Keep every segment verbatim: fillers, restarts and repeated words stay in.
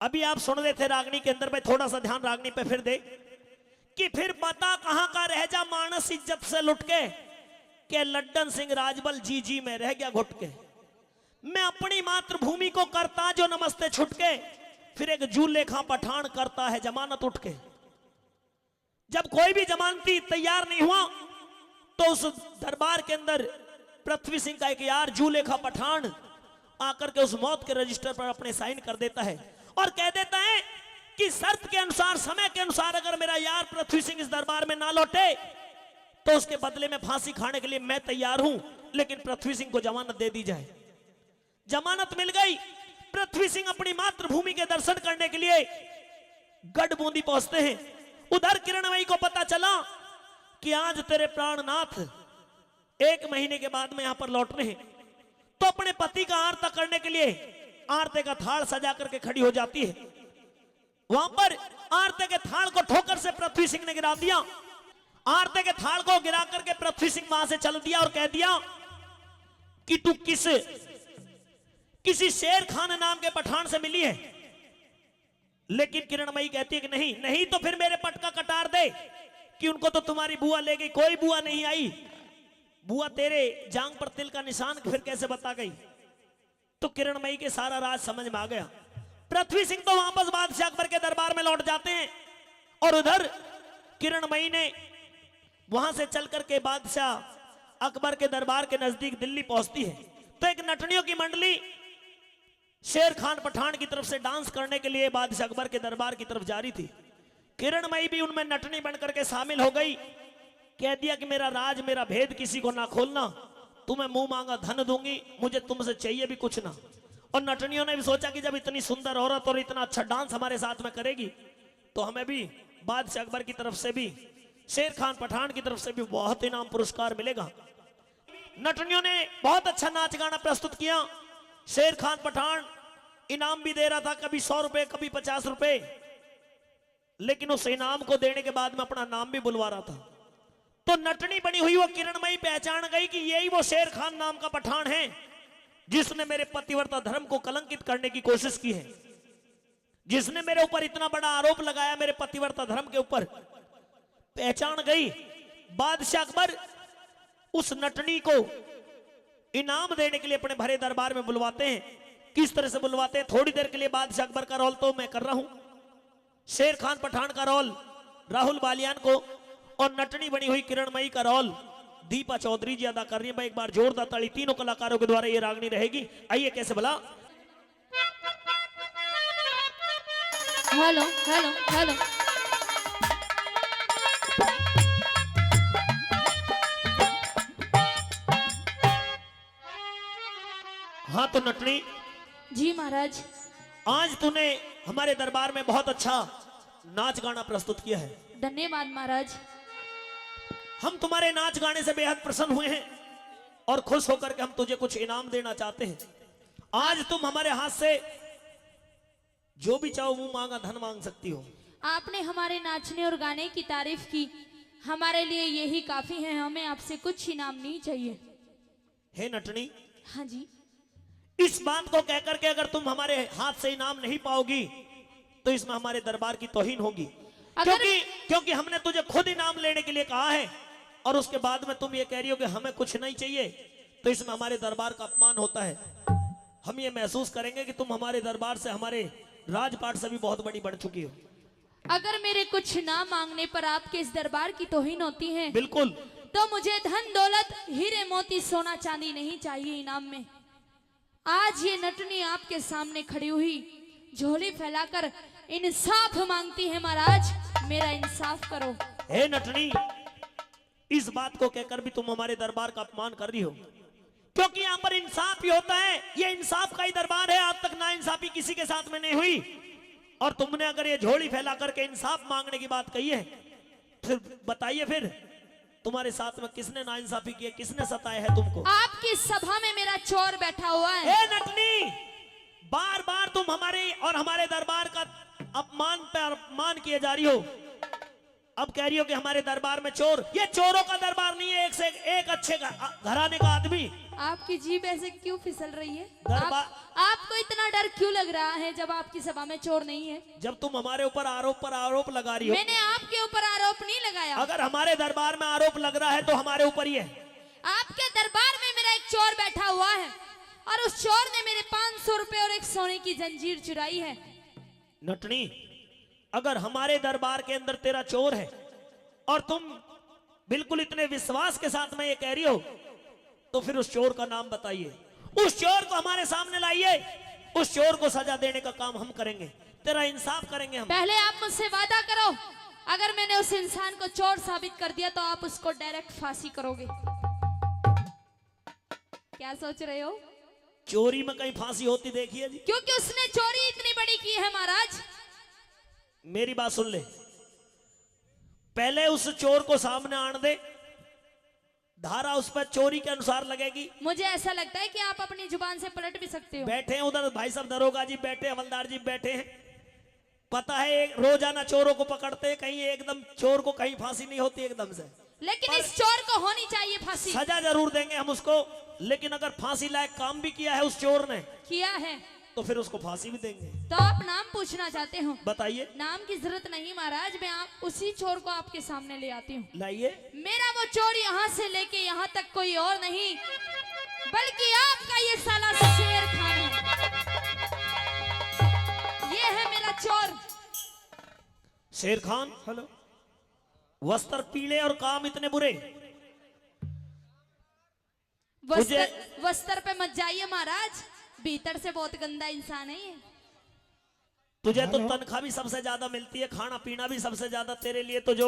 अभी आप सुन रहे थे रागनी के अंदर, भाई थोड़ा सा ध्यान रागनी पे फिर दे कि फिर बता कहां का रह जा मानस इज्जत से लुट के, के लड्डन सिंह राजबल जी जी में रह गया घुट के। मैं अपनी मातृभूमि को करता जो नमस्ते छुटके, फिर एक जुलेखा पठान करता है जमानत उठ के। जब कोई भी जमानती तैयार नहीं हुआ तो उस दरबार के अंदर पृथ्वी सिंह का एक यार जुलेखा पठान आकर के उस मौत के रजिस्टर पर अपने साइन कर देता है और कह देता है कि शर्त के अनुसार, समय के अनुसार अगर मेरा यार पृथ्वी सिंह इस दरबार में ना लौटे तो उसके बदले में फांसी खाने के लिए मैं तैयार हूं, लेकिन पृथ्वी सिंह को जमानत दे दी जाए। जमानत मिल गई। पृथ्वी सिंह अपनी मातृभूमि के दर्शन करने के लिए गढ़ बूंदी पहुंचते हैं। उधर किरणमयी को पता चला कि आज तेरे प्राणनाथ एक महीने के बाद में यहां पर लौटने हैं, तो अपने पति का आरता करने के लिए आरते का थाल सजा करके खड़ी हो जाती है। वहां पर आरते के थाल को ठोकर से पृथ्वी सिंह ने गिरा दिया। आरते के थाल को गिरा करके पृथ्वी सिंह वहां से चल दिया और कह दिया कि तू किस, किसी शेर खान नाम के पठान से मिली है। लेकिन किरणमयी कहती है कि नहीं, नहीं तो फिर मेरे पट का कटार दे कि उनको तो तुम्हारी बुआ ले गई, कोई बुआ नहीं आई। बुआ तेरे जांग पर तिल का निशान फिर कैसे बता गई? तो किरणमयी के सारा राज समझ में आ गया। पृथ्वी सिंह तो वापस बादशाह अकबर के दरबार में लौट जाते हैं और उधर किरणमयी ने वहां से चल करके बादशाह अकबर के दरबार के नजदीक दिल्ली पहुंचती है। तो एक नटनियों की मंडली शेर खान पठान की तरफ से डांस करने के लिए बादशाह अकबर के दरबार की तरफ जा रही थी। किरणमयी भी उनमें नटनी बन करके शामिल हो गई। कह दिया कि मेरा राज, मेरा भेद किसी को ना खोलना, तुम्हें मुंह मांगा धन दूंगी, मुझे तुमसे चाहिए भी कुछ ना। और नटनियों ने भी सोचा कि जब इतनी सुंदर औरत और इतना अच्छा डांस हमारे साथ में करेगी तो हमें भी बादशाह अकबर की तरफ से भी, शेर खान पठान की तरफ से भी बहुत इनाम पुरस्कार मिलेगा। नटनियों ने बहुत अच्छा नाच गाना प्रस्तुत किया। शेर खान पठान इनाम भी दे रहा था, कभी सौ रुपए, कभी पचास रुपए, लेकिन उस इनाम को देने के बाद में अपना नाम भी बुलवा रहा था। तो नटनी बनी हुई वो किरणमयी पहचान गई कि यही वो शेर खान नाम का पठान है जिसने मेरे पतिव्रता धर्म को कलंकित करने की कोशिश की है, जिसने मेरे ऊपर इतना बड़ा आरोप लगाया, मेरे पतिव्रता धर्म के ऊपर। पहचान गई। बादशाह अकबर उस नटनी को इनाम देने के लिए अपने भरे दरबार में बुलवाते हैं। किस तरह से बुलवाते हैं, थोड़ी देर के लिए बादशाह अकबर का रोल तो मैं कर रहा हूं, शेर खान पठान का रोल राहुल बालियान को और नटनी बनी हुई किरणमयी का रोल दीपा चौधरी जी अदा कर रही है। भाई एक बार जोरदार ताली तीनों कलाकारों के द्वारा ये रागनी रहेगी। आइए कैसे भला। Hello, hello, hello. हाँ तो नटनी, जी महाराज। आज तूने हमारे दरबार में बहुत अच्छा नाच गाना प्रस्तुत किया है। धन्यवाद महाराज। हम तुम्हारे नाच गाने से बेहद प्रसन्न हुए हैं और खुश होकर के हम तुझे कुछ इनाम देना चाहते हैं। आज तुम हमारे हाथ से जो भी चाहो मुंह मांगा धन मांग सकती हो। आपने हमारे नाचने और गाने की तारीफ की, हमारे लिए यही काफी है, हमें आपसे कुछ इनाम नहीं चाहिए। हे नटनी, हाँ जी। इस बात को कहकर के अगर तुम हमारे हाथ से इनाम नहीं पाओगी तो इसमें हमारे दरबार की तौहीन होगी। अगर क्योंकि, क्योंकि हमने तुझे खुद इनाम लेने के लिए कहा है और उसके बाद में तुम ये कह रही हो कि हमें कुछ नहीं चाहिए, तो इसमें हमारे दरबार का अपमान होता है। हम ये महसूस करेंगे कि तुम हमारे दरबार से हमारे राजपाट से भी बहुत बड़ी बढ़ चुकी हो। अगर मेरे कुछ ना मांगने पर आपके इस दरबार की तौहीन होती है, बिल्कुल। तो मुझे धन दौलत, हीरे मोती, सोना चांदी नहीं चाहिए इनाम में। आज ये नटनी आपके सामने खड़ी हुई झोली फैलाकर इंसाफ मांगती है। महाराज, मेरा इंसाफ करो। हे नटनी, इस बात को कहकर भी तुम हमारे दरबार का अपमान कर रही हो, क्योंकि यहाँ पर इंसाफ ही होता है। ये इंसाफ का ही दरबार है। आज तक नाइंसाफी किसी के साथ में नहीं हुई और तुमने अगर ये झोली फैला करके इंसाफ मांगने की बात कही है, फिर बताइए, फिर तुम्हारे साथ में किसने नाइंसाफी की है, किसने सताया है तुमको? आपकी सभा में मेरा चोर बैठा हुआ है। ए नटनी, बार बार तुम हमारे और हमारे दरबार का अपमान पर अपमान किए जा रही हो। अब कह रही हो कि हमारे दरबार में चोर। ये चोरों का दरबार नहीं है, एक से एक अच्छे घ-, घराने का आदमी। आपकी जीभ ऐसे क्यों फिसल रही है? दरबार आप, आपको इतना डर क्यों लग रहा है जब आपकी सभा में चोर नहीं है? जब तुम हमारे ऊपर आरोप पर आरोप लगा रही हो। मैंने आपके ऊपर आरोप नहीं लगाया। अगर हमारे दरबार में आरोप लग रहा है तो हमारे ऊपर ही है। आपके दरबार में मेरा एक चोर बैठा हुआ है और उस चोर ने मेरे पाँच सौ रुपए और एक सोने की जंजीर चुराई है। नटनी, अगर हमारे दरबार के अंदर तेरा चोर है और तुम बिल्कुल इतने विश्वास के साथ में ये कह रही हो, तो फिर उस चोर का नाम बताइए, उस चोर को हमारे सामने लाइए, उस चोर को सजा देने का काम हम करेंगे, तेरा इंसाफ करेंगे हम। पहले आप मुझसे वादा करो, अगर मैंने उस इंसान को चोर साबित कर दिया तो आप उसको डायरेक्ट फांसी करोगे। क्या सोच रहे हो? चोरी में कहीं फांसी होती देखी है जी? क्योंकि उसने चोरी इतनी बड़ी की है महाराज। मेरी बात सुन ले, पहले उस चोर को सामने आन दे, धारा उस पर चोरी के अनुसार लगेगी। मुझे ऐसा लगता है कि आप अपनी जुबान से पलट भी सकते हो। बैठे हैं उधर भाई साहब दरोगा जी, बैठे हवलदार जी बैठे हैं। पता है, एक रोजाना चोरों को पकड़ते हैं, कहीं एकदम चोर को कहीं फांसी नहीं होती एकदम से। लेकिन पर इस चोर को होनी चाहिए फांसी। सजा जरूर देंगे हम उसको, लेकिन अगर फांसी लायक काम भी किया है उस चोर ने, किया है। तो फिर उसको फांसी भी देंगे। तो आप नाम पूछना चाहते हो? बताइए। नाम की जरूरत नहीं महाराज, मैं आप उसी चोर को आपके सामने ले आती हूँ। लाइए। मेरा वो चोर यहाँ से लेके यहाँ तक कोई और नहीं, बल्कि आपका ये साला शेर खान है। ये है मेरा चोर। शेर खान। हेलो। वस्त्र पीले और काम इतने बुरे। वस्त्र, तुझे वस्त्र पे मत जाइए महाराज, भीतर से बहुत गंदा इंसान है ये। तुझे तो हेलो। तनख्वाह भी सबसे ज्यादा मिलती है, खाना पीना भी सबसे ज्यादा। तेरे लिए तो जो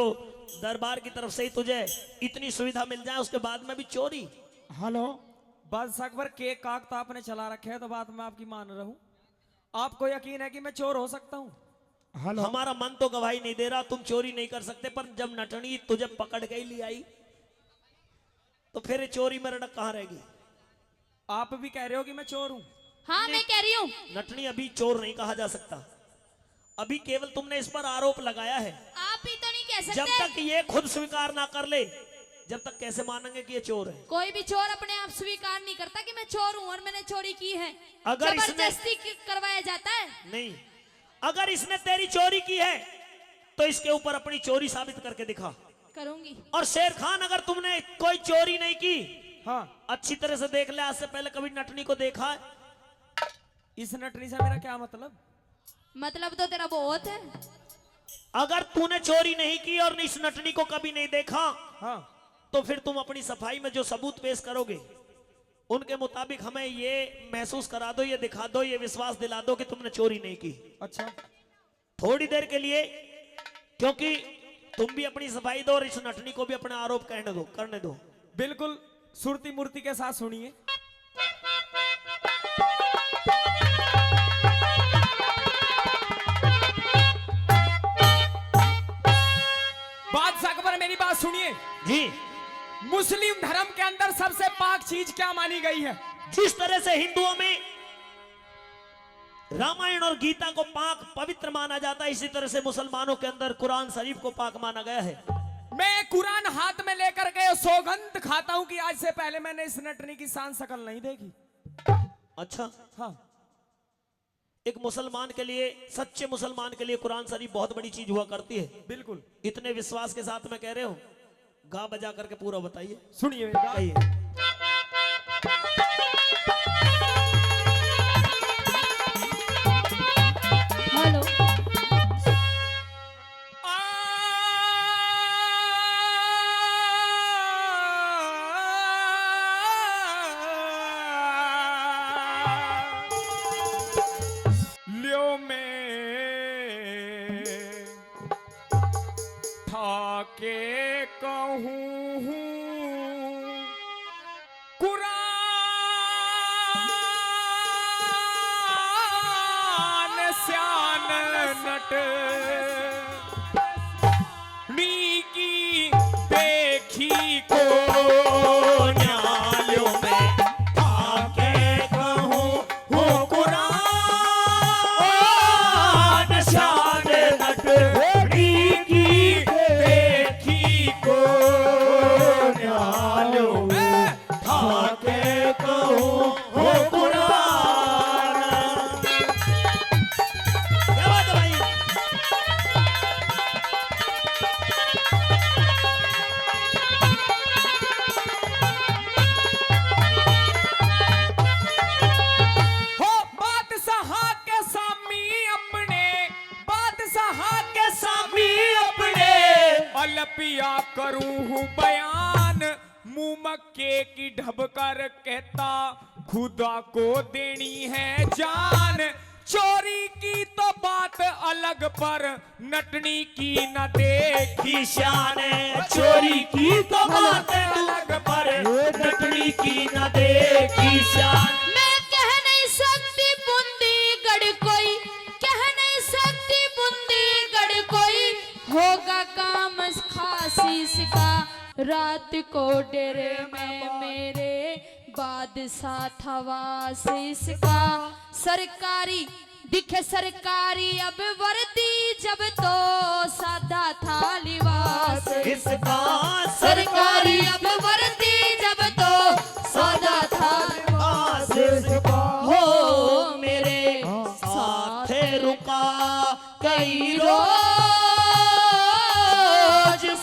दरबार की तरफ से ही तुझे इतनी सुविधा मिल जाए, उसके बाद में भी चोरी। हेलो। बादशाह अकबर, केक काक तो आपने चला रखे है, तो बात मैं आपकी मान रहा हूँ। आपको यकीन है कि मैं चोर हो सकता हूँ? हेलो। हमारा मन तो गवाही नहीं दे रहा, तुम चोरी नहीं कर सकते, पर जब नटनी तुझे पकड़ के ही ले आई, तो फिर चोरी में रड़क कहाँ रहेगी? आप भी कह रहे हो कि मैं चोर हूँ? हाँ, मैं कह रही हूँ। नटनी, अभी चोर नहीं कहा जा सकता, अभी केवल तुमने इस पर आरोप लगाया है। आप ही तो नहीं कह सकते। जब तक ये खुद स्वीकार ना कर ले, जब तक कैसे मानेंगे कि ये चोर है? कोई भी चोर अपने आप स्वीकार नहीं करता कि मैं चोर हूँ और मैंने चोरी की है। अगर इसने जबरदस्ती क-, करवाया जाता है। नहीं, अगर इसने तेरी चोरी की है तो इसके ऊपर अपनी चोरी साबित करके दिखा। करूंगी। और शेर खान, अगर तुमने कोई चोरी नहीं की, हाँ। अच्छी तरह से देख ले, आज से पहले कभी नटनी को देखा है? इस नटनी से मेरा क्या मतलब? मतलब तो तेरा बहुत है। अगर तूने चोरी नहीं की और इस नटनी को कभी नहीं देखा, हाँ। तो फिर तुम अपनी सफाई में जो सबूत पेश करोगे, उनके मुताबिक हमें ये महसूस करा दो, ये दिखा दो, ये विश्वास दिला दो कि तुमने चोरी नहीं की। अच्छा। थोड़ी देर के लिए, क्योंकि तुम भी अपनी सफाई दो और इस नटनी को भी अपना आरोप कहने दो, करने दो। बिल्कुल सुरती मूर्ति के साथ सुनिए। बादशाह अकबर, मेरी बात सुनिए। जी। मुस्लिम धर्म के अंदर सबसे पाक चीज क्या मानी गई है? जिस तरह से हिंदुओं में रामायण और गीता को पाक पवित्र माना जाता है, इसी तरह से मुसलमानों के अंदर कुरान शरीफ को पाक माना गया है। मैं कुरान हाथ में लेकर के सौगंध खाता हूं कि आज से पहले मैंने इस नटनी की शान शकल नहीं देखी। अच्छा। हाँ। एक मुसलमान के लिए, सच्चे मुसलमान के लिए कुरान शरीफ बहुत बड़ी चीज हुआ करती है। बिल्कुल। इतने विश्वास के साथ में कह रहे हो, गा बजा करके पूरा बताइए। सुनिए, गा- गाइए। हेलो। ल्यो मैं ठाके कहूँ हूँ कुरान स्यान नट नी की देखी को न्यालो मैं ठाके कहूँ हूँ कुरान स्यान नट नी की पिया करूं हूँ बयान, मुंह मक्के की ढब कर कहता, खुदा को देनी है जान। चोरी की तो बात अलग, पर नटनी की न देखी शान। चोरी की तो बात अलग, पर नटनी की न देखी शान। मैं कह नहीं सकती बूंदीगढ़ कोई, कह नहीं सकती बूंदीगढ़ कोई, होगा काम खास इसका। रात को डेरे में मेरे बादशाह था वास इसका। सरकारी दिखे सरकारी अब वर्दी, जब तो सादा था लिबास इसका। सरकारी अब वर्दी, जब तो सादा था लिबास इसका। हो मेरे साथ रुका कई रोज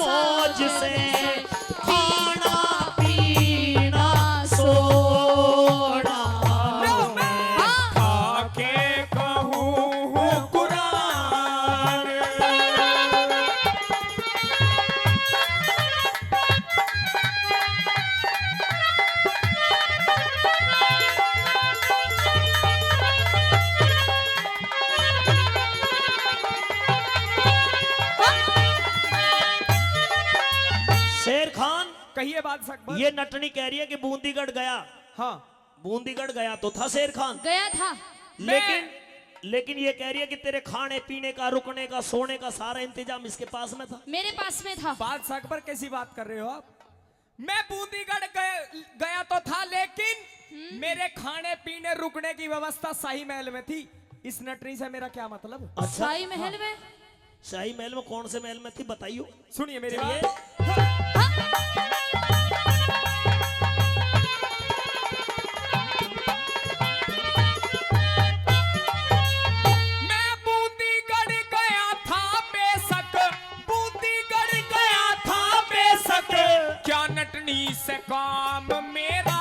मौज से, खाना पीना सोना। हाँ। खा के कहूँ हूँ कुरान। शेर खान, कहिए बादशाह अकबर। ये नटनी कह रही है कि बूंदीगढ़ गया। हाँ। बूंदीगढ़ गया तो था शेर खान। गया था। लेकिन, लेकिन ये कह रही है कि तेरे खाने पीने का, रुकने का, सोने का सारा इंतजाम इसके पास में था। मेरे पास में था। बादशाह अकबर, कैसी बात कर रहे हो आप? मैं बूंदीगढ़ गए, गया तो था, लेकिन हम्म। मेरे खाने पीने रुकने की व्यवस्था शाही महल में थी। इस नटनी से मेरा क्या मतलब? अच्छा। शाही महल में? शाही महल में कौन से महल में थी, बताइयो। सुनिए मेरी बात। मैं बूंदीगढ़ गया था बेशक, बूंदीगढ़ गया था बेशक, क्या नटनी से काम मेरा?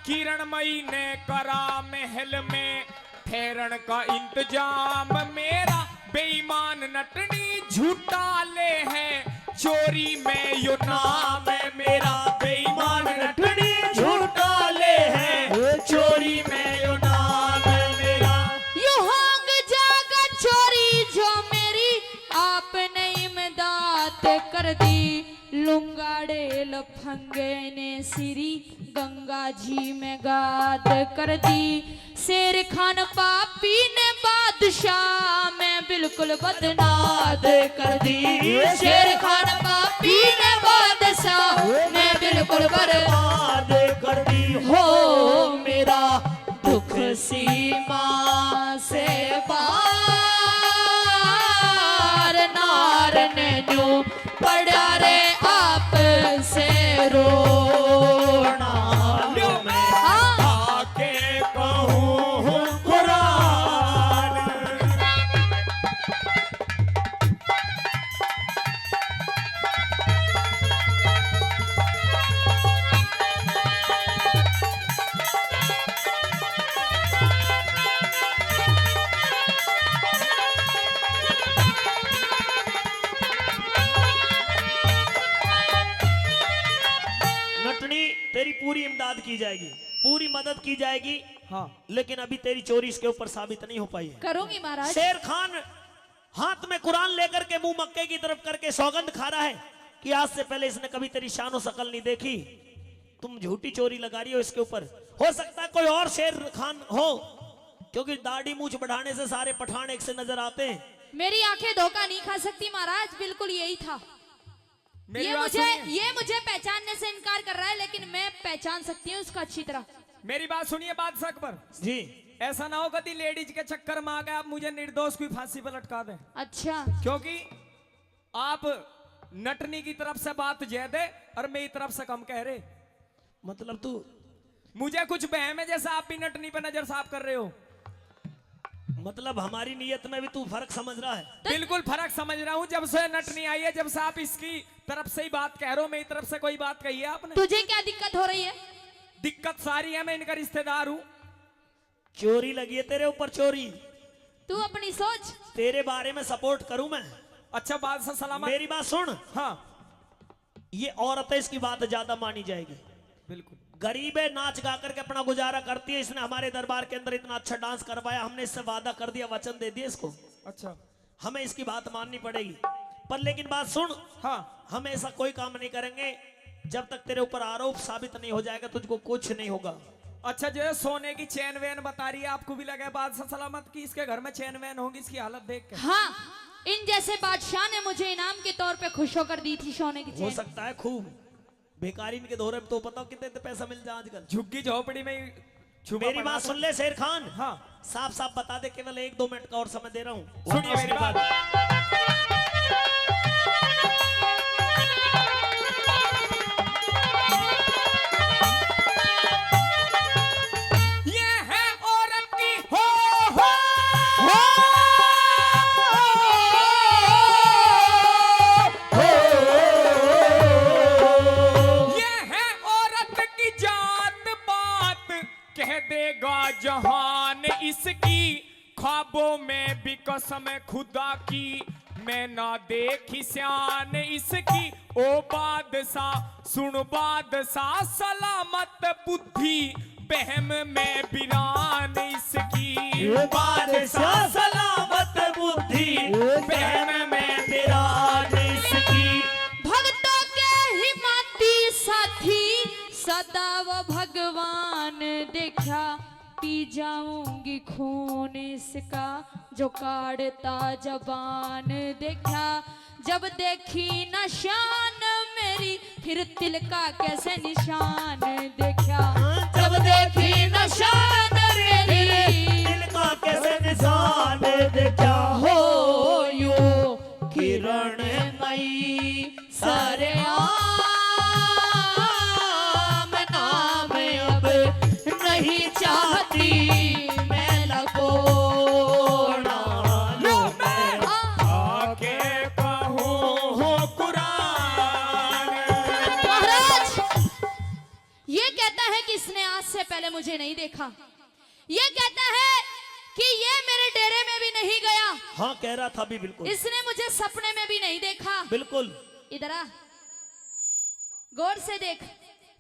किरणमयी ने करा महल में ठहरण का इंतजाम मेरा। बेईमान नटनी झूठा ले है, चोरी में यो नाम है मेरा। बेईमान नटनी झूठा ले है, चोरी में यो नाम है मेरा। यो हांग जागा चोरी जो मेरी, आपने इमदाद कर दी। लुंगाड़े लफंगे ने श्री गंगा जी में गाद कर दी। शेर खान पापी ने बादशाह में बिल्कुल बदनाद कर दी। शेर खान पापी ने बादशाह में बिल्कुल बर्बाद कर दी। हो मेरा दुख सीमा से पार, नार ने न्यू पड़ा रे आप से रोना। हाँ। आके कहूँ कुरान। नटनी, तेरी पूरी इमदाद की जाएगी, पूरी मदद की जाएगी। हाँ। लेकिन अभी तेरी चोरी इसके ऊपर साबित नहीं हो पाई है। करूंगी महाराज। शेर खान हाथ में कुरान लेकर के मुंह मक्के की तरफ करके सौगंध खा रहा है कि आज से पहले इसने कभी तेरी शान व शकल नहीं देखी। तुम झूठी चोरी लगा रही हो इसके ऊपर। हो सकता है कोई और शेर खान हो, क्योंकि दाढ़ी मूछ बढ़ाने से सारे पठान एक से नजर आते हैं। मेरी आंखें धोखा नहीं खा सकती महाराज, बिल्कुल यही था। मेरी ये बात मुझे, सुनिए। ये मुझे पहचानने से इनकार कर रहा है, लेकिन मैं पहचान सकती हूँ उसको अच्छी तरह। मेरी बात सुनिए बादशाह अकबर। जी। ऐसा ना हो कभी लेडीज के चक्कर में आ गए आप मुझे निर्दोष की फांसी पर लटका दें। अच्छा। क्योंकि आप नटनी की तरफ से बात ज्यादा और मेरी तरफ से कम कह रहे। मतलब तू मुझे कुछ बहम है जैसा आप भी नटनी पे नजर साफ कर रहे हो। मतलब हमारी नीयत में भी तू फर्क समझ रहा है? बिल्कुल फर्क समझ रहा हूँ। जब से नटनी आई है, जब से आप इसकी तरफ से ही बात कह रहे हो, मेरी तरफ से कोई बात कही है आपने? तुझे क्या दिक्कत हो रही है? दिक्कत सारी है, मैं इनका रिश्तेदार हूँ। चोरी लगी है तेरे ऊपर, चोरी। तू अपनी सोच। तेरे बारे में सपोर्ट करूं मैं। अच्छा, बादशाह सलामत। मेरी बात सुन। हाँ। ये औरत है, इसकी बात ज्यादा मानी जाएगी। बिल्कुल। गरीब है, नाच गा करके अपना गुजारा करती है। इसने हमारे दरबार के अंदर इतना अच्छा डांस करवाया, हमने इससे वादा कर दिया, वचन दे दिया इसको। अच्छा। हमें इसकी बात माननी पड़ेगी। पर लेकिन बात सुन, हाँ। हम ऐसा कोई काम नहीं करेंगे जब तक तेरे ऊपर आरोप साबित नहीं हो जाएगा, तुझको कुछ नहीं होगा। अच्छा, जो ये सोने की चैन वैन बता रही है, आपको भी लगा है बादशाह सलामत की इसके घर में चैन वैन होंगी, इसकी हालत देख के? हाँ, इन जैसे बादशाह ने मुझे इनाम के तौर पे खुश होकर दी थी सोने की चैन। हो सकता है खूब। बेकारी इनके धोरे में तो बताओ कितने, इतने पैसा मिल जाए आजकल। झुग्गी झोपड़ी में ही छुपा मेरी पड़ा बात था। सुन ले शेर खान। हाँ। साफ साफ बता दे, केवल एक दो मिनट का और समय दे रहा हूँ। सुनिए मेरी बात। ये है औरत की हो, हो, हो, हो। ये है औरत की जात पात, कह देगा जहान इसकी। ख्वाबों में भी कसम खुदा की, मैं ना देखी शान इसकी। ओ बादशाह, सुन बादशाह, सलामत बुद्धि बहम में बिरान इसकी। ओ बादशाह, सलामत बुद्धि बहम में बिरान इसकी। भक्तों के हिमाती साथी सदा वो भगवान देखा, पी जाऊंगी खून इसका, जो काढ़ता जबान देखा। जब देखी न शान मेरी, फिर तिल का कैसे निशान देखा। जब देखी न शान मेरी, तिल का कैसे निशान देखा। हो यो किरण मई सरे आम नाम अब नहीं चाहती मैं लकोड़ा। लो मैं आके कहूँ हो कुरान। महाराज, ये कहता है कि इसने आज से पहले मुझे नहीं देखा। ये कहता है कि ये मेरे डेरे में भी नहीं गया। हाँ, कह रहा था अभी, बिल्कुल। इसने मुझे सपने में भी नहीं देखा। बिल्कुल। इधर आ, गौर से देख,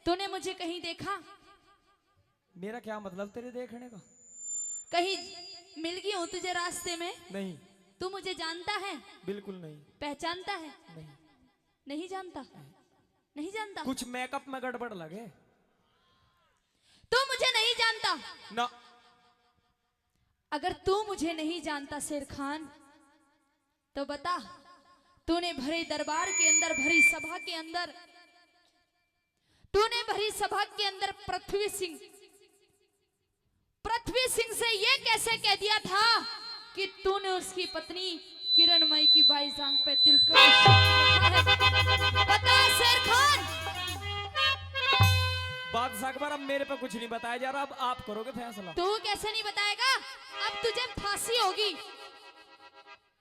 तूने मुझे कहीं देखा? मेरा क्या मतलब तेरे देखने का? कहीं मिल गई हूँ तुझे रास्ते में? नहीं। तू मुझे जानता है? बिल्कुल नहीं। पहचानता है? नहीं। नहीं जानता? नहीं। नहीं जानता? कुछ मेकअप में गड़बड़ लगे। तू मुझे नहीं जानता ना। अगर तू मुझे नहीं जानता शेर खान, तो बता, तूने भरे दरबार के अंदर, भरी सभा के अंदर, तूने भरी सभा के अंदर पृथ्वी सिंह, पृथ्वी सिंह से ये कैसे कह दिया था कि तूने उसकी पत्नी किरण मई की बाई जांग पे तिलक का निशान रखा है? बता शेर खान। बादशाह अकबर, अब मेरे पे कुछ नहीं बताया जा रहा, अब आप करोगे फैसला। तू कैसे नहीं बताएगा? अब तुझे फांसी होगी।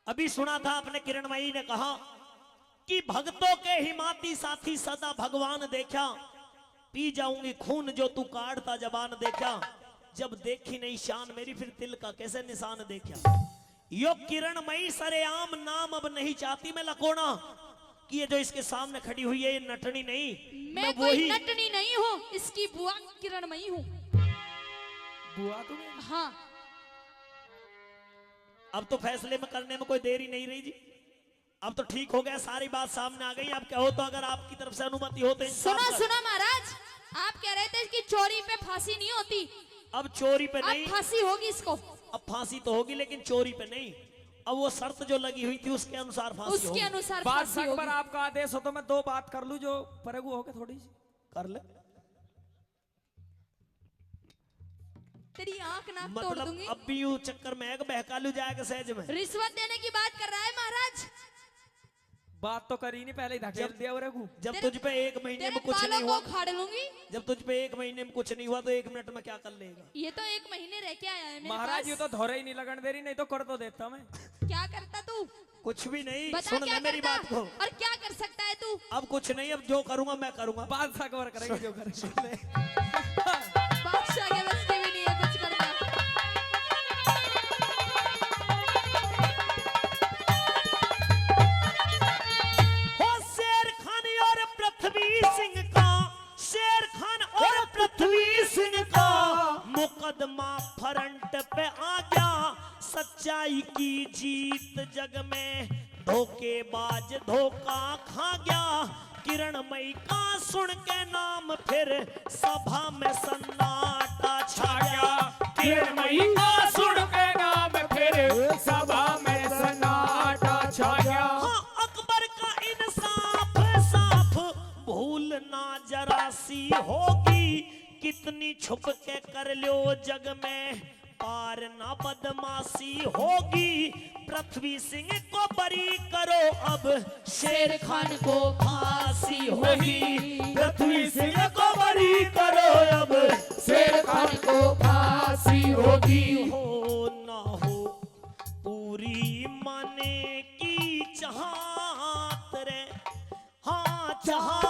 अभी सुना था आपने, किरण मई ने कहा कि भक्तों के हिमाती साथी सदा भगवान देखा, पी जाऊंगी खून जो तू काढ़ता जबान देखा। जब देखी नहीं शान मेरी, फिर तिल का कैसे निशान देखा। यो किरण मई सरेआम नाम अब नहीं चाहती मैं लकोड़ा, कि ये जो इसके सामने खड़ी हुई है, ये नटनी नहीं, मैं मैं कोई वही नटनी नहीं हूँ, इसकी बुआ किरण मई हूँ। बुआ तू मेरी? हाँ। अब तो फैसले में करने में कोई देरी नहीं रही जी। अब तो ठीक हो गया, सारी बात सामने आ गई। अब कहो तो अगर आपकी तरफ से अनुमति हो तो इन सुनो, साथ सुनो महाराज, आप कह रहे थे कि चोरी पे फांसी नहीं होती। अब चोरी पे अब नहीं। फांसी होगी इसको। अब फांसी तो होगी लेकिन चोरी पे नहीं। अब वो शर्त जो लगी हुई थी उसके अनुसार फांसी उसके होगी। अनुसार बादशाह फांसी अकबर होगी। आपका आदेश हो तो मैं दो बात कर लूं जो परेगू होके थोड़ी सी। कर ले। तेरी आंख नाक तोड़ मतलब दूंगी। अब भी यू चक्कर में है कि बहका लू जाएगा सहज में। रिश्वत देने की बात कर रहा है महाराज। बात तो करी नहीं, पहले ही धकेल जब, दिया। और जब तेरे, तुझ पे एक महीने तेरे में कुछ बालों नहीं को हुआ, उखाड़ लूंगी। जब तुझ पे एक महीने में कुछ नहीं हुआ तो एक मिनट में क्या कर लेगा? ये तो एक महीने रह के आया है मेरे महाराज, पास। ये तो धोरे ही नहीं लगन दे रही, नहीं तो कर तो देता मैं। क्या करता तू? कुछ भी नहीं, बता सुन क्या ले मेरी करता? बात को। और क्या कर सकता है तू? अब कुछ नहीं, अब जो करूंगा मैं करूंगा। बादशाह अकबर करेंगे जो करेंगे। सुन ले। बादशाह के बस की भी नहीं है कुछ करना। हो शेर खान और पृथ्वी जग में धोखेबाज धोखा खा गया। किरणमयी का सुन के नाम फिर सभा में सन्नाटा छा गया। किरणमयी का सुन के नाम फिर सभा में सन्नाटा छा गया। हाँ, अकबर का इंसाफ साफ भूल ना जरा सी होगी। कितनी छुप के कर लो जग में पार ना बदमाशी होगी। पृथ्वी सिंह को बरी करो अब शेर खान को फांसी होगी। पृथ्वी सिंह को बरी करो अब शेर खान को फांसी होगी। हो ना हो पूरी माने की चाहत रे, हाँ चाहत